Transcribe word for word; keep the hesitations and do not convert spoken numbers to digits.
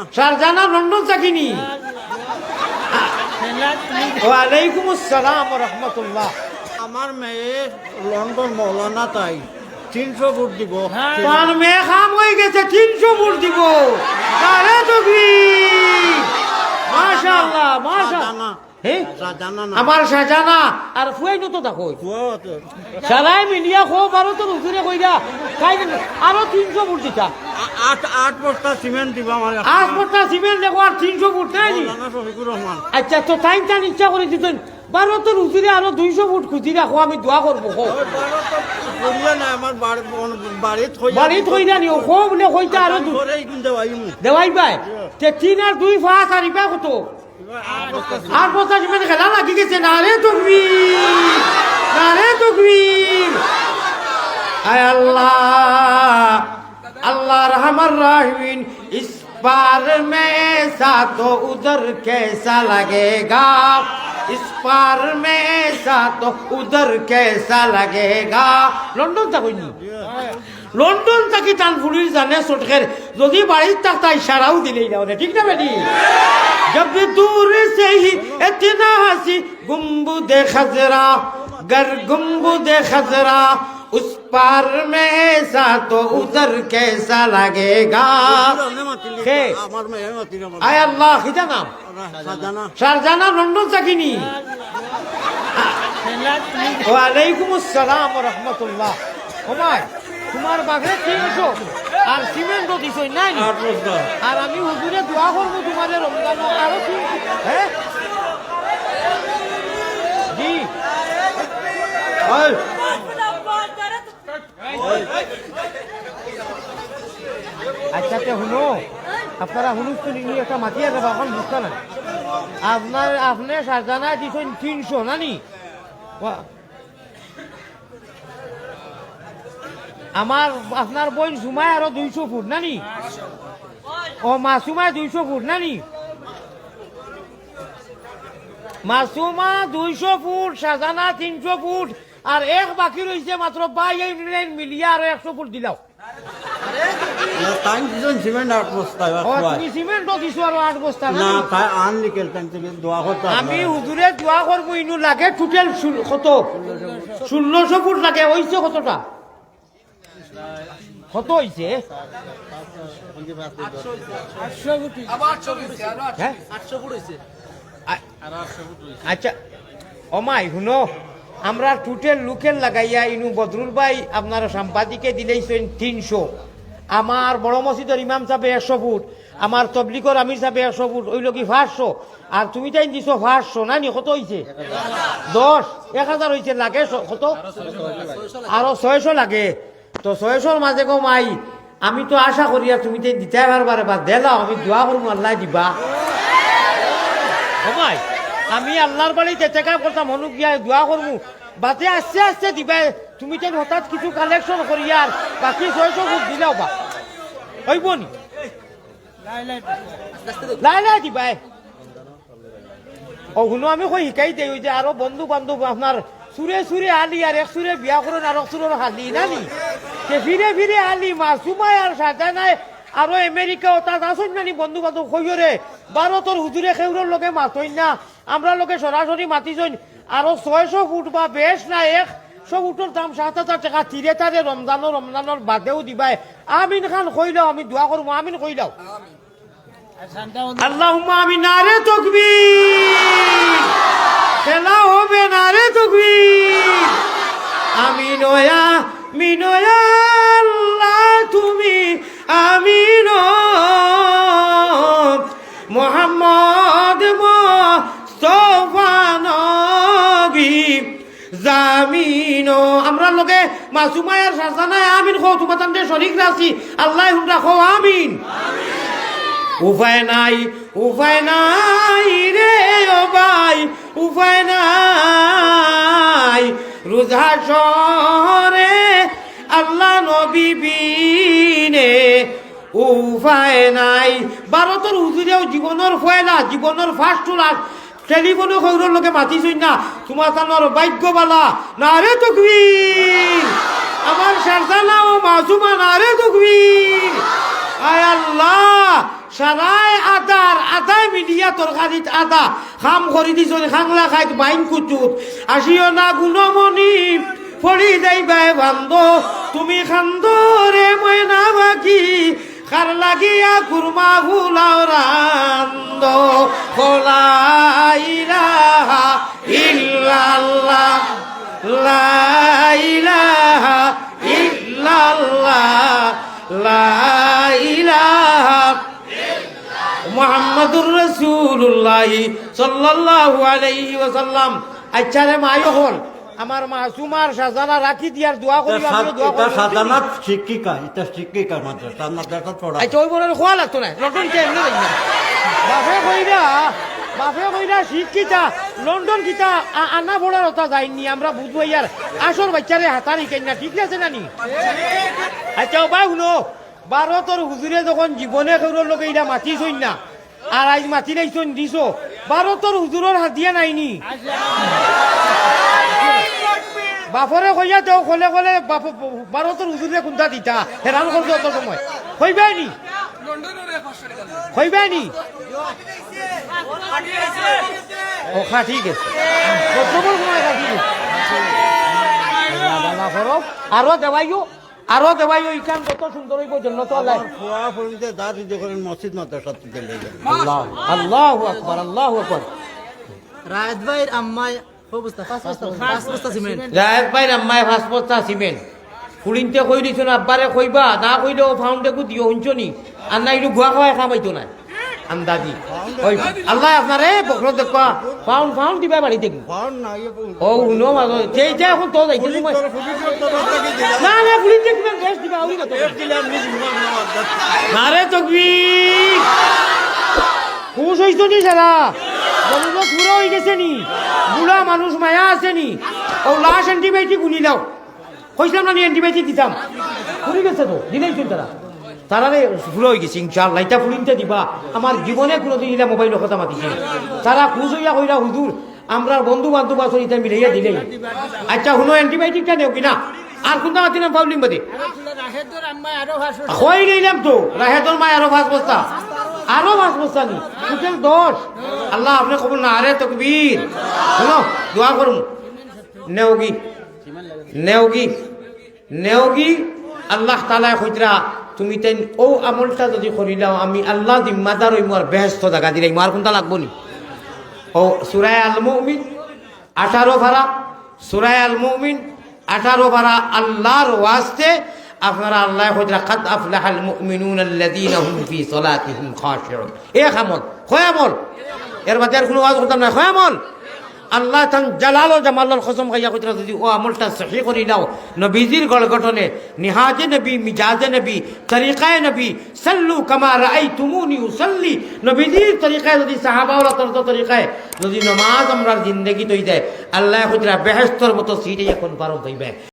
শাহজাহান লন্ডন থাকি নি? ওয়ালাইকুম আসসালাম ওয়া রাহমাতুল্লাহ। আমার মেয়ে লন্ডন মৌলানা তাই তিনশো ভোট দিব। তার মেয়ে কাম অই গেছে, তিনশো ভোট দিব। নারে তকবীর। মাশাআল্লাহ, মাশাআল্লাহ। শাহজাহান। হে? শাহজাহান। আমার শাহজাহান। আর ফুয়াইন তো দেখো। ফুয়াও আছে। সারাই মিলিয়া কও, ভারতর হুজুরে কইরা, তাই আরো তিনশো ভোট দিতা। আ-, আট, আট বস্তা সিমেন্ট দিবা আমার। আট বস্তা সিমেন্ট দেখো, আর তিনশো ভোট নাই নি? মৌলানা শফিকুর রহমান। আচ্ছা, তো তাইন তান ইচ্ছা করি দিতেন, ভারতর হুজুরে আরো দুইশো ভোট খুজি রাখো, আমি দোয়া করবো, কও। ওই ভারত তো করিয়া না, আমার বাড়ি, বাড়িত হইয়া বাড়িত হইরা নি, ও কও বলে কইতা আরো আমি দু-, ঘরে এইগুন দেওয়াইমু। দেওয়াই ভাই, তে তিন আর দুই পাঁচ আর ইবা কত? আর পঞ্চাশ মিনিট খেলা লাগি গেছে, নারে তকবীর, নারে তকবীর। আয় আল্লাহ, আল্লাহ আরহামার রাহিমিন, ইস পার মে সা তো উধর কেসা লাগেগা, ইস পার মে সা তো উধর কেসা লাগেগা। লন্ডন থাকইনি? লন্ডন থাকি তান ফুড়ির জানে চটকের, যদি বাড়িত থাকতা ইশারাও দিলেই না ওরে, ঠিক না বেটি? জব দূর সে হি ইতনা হাসি গুম্বুদে খজরা, গর গুম্বুদে খজরা, উস পার মে সা তো উধর কেসা লাগেগা। হে। আমার মেয়ে মাতিল আমার। আয় আল্লাহ, কিতা নাম? শাহজাহান। শাহজাহান লন্ডন থাকি নি? ওয়ালাইকুম আসসালাম ওয়া রাহমাতুল্লাহ। ও মাই, তুমার বাপে তিনশো, আর সিমেন্টও দিছইন, নাই নি? আট বস্তা। আর আমি হুজুরে দোয়া করমু তুমারে রমজানো আরো তিনশো, হে? জি। ওই। আচ্ছা, তে হুনো, আপনারা হুনুস তো নিয়ে একটা মাতিয়া যাবা, অখন বুঝতা না। আপনার, আপনে শাহজাহান দিছইন তিনশো, না নি? ওয়া-, আমার, আপনার বইন সুমায় আরো দুইশো ফুট, না নি? ও, মাসুমায় দুইশো ফুট, না নি? মাসুমা দুইশো ফুট, শাহজাহান তিনশো ফুট, আর এক বাকি রইছে মাত্র, ভাই, এই মিলিয়া আরো একশো ফুট দিলাও। না, তাই দুজন সিমেন্ট আট বস্তা, এবার ও, কয়। তুমি সিমেন্টও দিছো আরো আট বস্তা, না না? নি? তাই আন নিকেল, তাই তুমি দোয়া করতে হবে। আমি হুজুরে দোয়া করমু, ইনু লাগে টোটাল ষোল-, কত? ষোলোশো ফুট লাগে, অইছে কতটা? কত অইছে? আটশো ফুট অইছে। আবার আটশো ফুট অইছে, আরো আটশো। হ্যাঁ? আটশো ফুট অইছে। আ-, আচ্ছা, ও মাই, হুনো, আমরা টোটাল লোকেল লাগাইয়া ইনু বদরুল ভাই আপনারা সাংবাদিকে দিলাইছইন তিনশো, আমার বড় মসজিদর ইমাম সাবে একশো ফুট, আমার তবলিগর আমির সাবে একশো ফুট, অইলো কি পাঁচশো, আর তুমি তাইন দিছো পাঁচশো, না নি? কত অইছে? দশ, এক হাজার অইছে, লাগে শ-, কত? আরো ছয়শো লাগে। তো ছয়শোর মাঝে গো মাই, আমি তো আশা করি আর তুমি তাইন দিতায় পারবারে, বা দেলাও, আমি দোয়া করমু আল্লায় দিবা। ও মাই, আমি আল্লার বাড়িত এতেকাফ করতাম, হনুক গিয়া দোয়া করমু, বাদে আস্তে আস্তে দিবায়, তুমি তাইন হঠাৎ কিছু কালেকশন করিয়া আর বাকি ছয়শো ফুট দিলাও বা। অইবো নি? লাই লাই দিবায়। ও হুনো, আমি কই হিকাই দেই, ওই যে আরো বন্ধু বান্ধব আপনার চুরে চুরে আলি, আর এক চুরে বিয়া করইন, আর এক চুরর হালি, না নি? তে ফিরে ফিরে আলি, মাসুমায় আর শাহজাহানায় আরো আমেরিকা, ও তাত আছইন না নি বন্ধু বান্ধব, কইও রে, ভারতর হুজুরে কেউরর লগে মাতইন না, আমরার লগে সরাসরি মাতিছইন, আরো ছয়শো ফুট বা বেশ না, একশো ফুটর দাম সাত হাজার টেকা, তিরে তারে রমজানো, রমজানর বাদেও দিবায়। আমিন খান কইলাও, আমি দোয়া করমু, আমিন কইলাও। আল্লাহুম্মা আমিন, নারে তকবীর। খেলা হবে, নারে তকবীর। আমিন ওয়া, আমিন ওয়া আল্লাহ তুমি, আমিন ও মোহাম্মদ মোস্তফা নবী। জামিনো। আমরার লগে মাসুমায় আর শাহজাহানায় আমিন কও, তুমরা তানরে শরিক রাখছি। আল্লায় হুনরা কও আমিন। উপায় নাই, উপায় নাই রে ও ভাই, উপায় নাই। রুজা শহরে আল্লাহ নবী বিনে উপায় নাই। ভারতর হুজুরেও জীবনর পয়লা, জীবনর first class টেলিফোনো কেউরর লগে মাতিছইন না, তুমরা তানর ভাগ্য বালা। নারে তকবীর। আমার শাহজাহান ও মাসুমা, নারে তকবীর। আয় আল্লাহ, সারায় আদার, আদায় মিলিয়া তরকারিত আদা। কাম করি দিছইন খাংলা খাইত বাইন কুচুত। আসিও না গুণমণি, পড়ি যাইবায় বান্দ। তুমি কান্দরে ময়না পাখি, কার লাগিয়া কুরমা ফুলাও রান্দ। কও লা ইলাহা ইল্লাল্লাহ, লা ইলাহা ইল্লাল্লাহ, লা ইলাহা মুহাম্মাদুর রাসূলুল্লাহ সাল্লাল্লাহু আলাইহি ওয়াসাল্লাম। আচ্ছা রে মাই অকল, আমার মাসুমার শাহজালা রাখি দিয়ার দোয়া করি, ইটা আপনি সাদ-, দোয়া ইটা করবেন। সাদানাত শিক্ষিকা, ইটা শিক্ষিকা মাদ্রাসা, মাদ্রাসাত পড়া। আচ্ছা, ওই বড় খোয়া লাগতো না, লন্ডন কে এমনি যাই না। বাপে কইরা, বাপে কইরা শিক্ষিতা, লন্ডন কিতা আ-, আনা পড়ার ওটা যাইনি, আমরা বুঝবো ইয়ার। আসর বাচ্চারে হাতার হিকাই না, ঠিক আছে না নি? আচ্ছা, ও ভাই হুনো, ভারতর হুজুরে যখন জীবনে কেউরর লগে ইটা মাতিছইন না, আর আইজ মাতি লাইছইন দিছো, ভারতর হুজুরর হাদিয়া নাইনি। বাপরে কইয়া দেও, খলে খলে বাপ, ভারতর হুজুরে কুনটা দিতা, হেরান করছে অত সময়। কইবায় নি? কইবায় নি? ও, খা, ঠিক আছে। কত বড় সময় খা, ঠিক আছে। আল্লাহ বালা করো। আরো দেওয়াইও। আরো দেওয়াই ওইখান কত সুন্দর অইবো জন্নত আল্লাহ। আমার ফুয়া ফুরিন্তে যা যদি করেন মসজিদ মাদ্রাসাত দিলে। আল্লাহ, আল্লাহু আকবার, আল্লাহু আকবার। রায়েদ ভাইর আম্মায় কয় বস্তা? পাঁচ বস্তা, পাঁচ বস্তা সিমেন্ট। রায়েদ ভাইর আম্মায় পাঁচ বস্তা সিমেন্ট। ফুরিন্তে কই দিছইন আব্বারে কইবা, না কইলে ও ফাউন্ডে গু দিও, হুনছো নি? আর না, ইলু গুয়া খাওয়ায় কাম অইতো না। আন্দাজি। ওই, আল্লাহ আপনারে বখরত দেখবা, ফাউন্ড, ফাউন্ড দিবা বাড়ি থাকি। ফাউন্ড না, ইয়ে ফাউন্ড। ও, হুনো, মাগো, যে, যে এখন তো যাইতে সময়। না, না, পুলিশ দেখবেন, বেশ দিবা, ওই কথা। নারে তকবীর। খুশ অইছো নি সারা? জমিনত পুরা অই গেছে নি? বুড়া মানুষ মায়া আছে নি? ও লাশ অ্যান্টিবায়োটিক গুনি লাও। কইছিলাম না নি অ্যান্টিবায়োটিক দিতাম? ফুরি গেছে তো, দিলাইছইন তারা। তারারে ফুরা অই গেছে, ইনশাআল্লাহ। ইটা ফুরিন্তে দিবা। আমার জীবনে কুনুদিন ইলা মোবাইলো কথা মাতিছে না। তারা খুশ অইয়া কইরা, "হুজুর, আমরার বন্ধু বান্ধব আছইন, ইটা মিলাইয়া দিলাইন।" আচ্ছা, হুনো, অ্যান্টিবায়োটিকটা নেও কি না? আর কুনটা মাতিলাম ফাউলিং বাদে? কই নিলাম তো, রাহেদর মায় আরো পাঁচ বস্তা। আরো পাঁচ বস্তা নি? টোটাল দশ। আল্লাহ, আপনে কবুল না, আরে তকবীর। হুনো, দোয়া করমু। নেওগি, নেওগি, নেওগি, আল্লাহ তাআলায় কইতরা, তুমি তাইন অউ আমলটা যুদি করিলাও, আমি আল্লাহ জিম্মাদার অইমু আর বেহেস্তো জাগা দিলাইমু, আর কুনটা লাগবো নি? অউ সূরা আল মুমিন, আঠারো পারা, সূরা আল মুমিন, আঠারো পারা, আল্লাহর ওয়াস্তে আপনারা আল্লায় কইতরা, "কাদ আফলাহাল মুমিনুনাল্লাযীনা হুম ফী সালাতিহিম খাশিউন।" এক আমল, কয় আমল? এর বাদে আর কুনু ওয়াজ করতাম না, কয় আমল? আল্লাহ তান জালাল ও জামালর কসম খাইয়া কইতরা, যুদি অউ আমলটা সহি করিলাও, নবীজির গড় গঠনে, নিহাজে নবী, মিজাজে নবী, তরিকায়ে নবী, সাল্লু কামা রাআইতুমুনি উসাল্লি, নবীজির তরিকায় যুদি সাহাবা অকলর তরিকায় যুদি নমাজ আমরার জিন্দেগিত অই যায়, আল্লায় কইতরা বেহেস্তর মতো সিট অইয়া কনফার্ম অইবায়।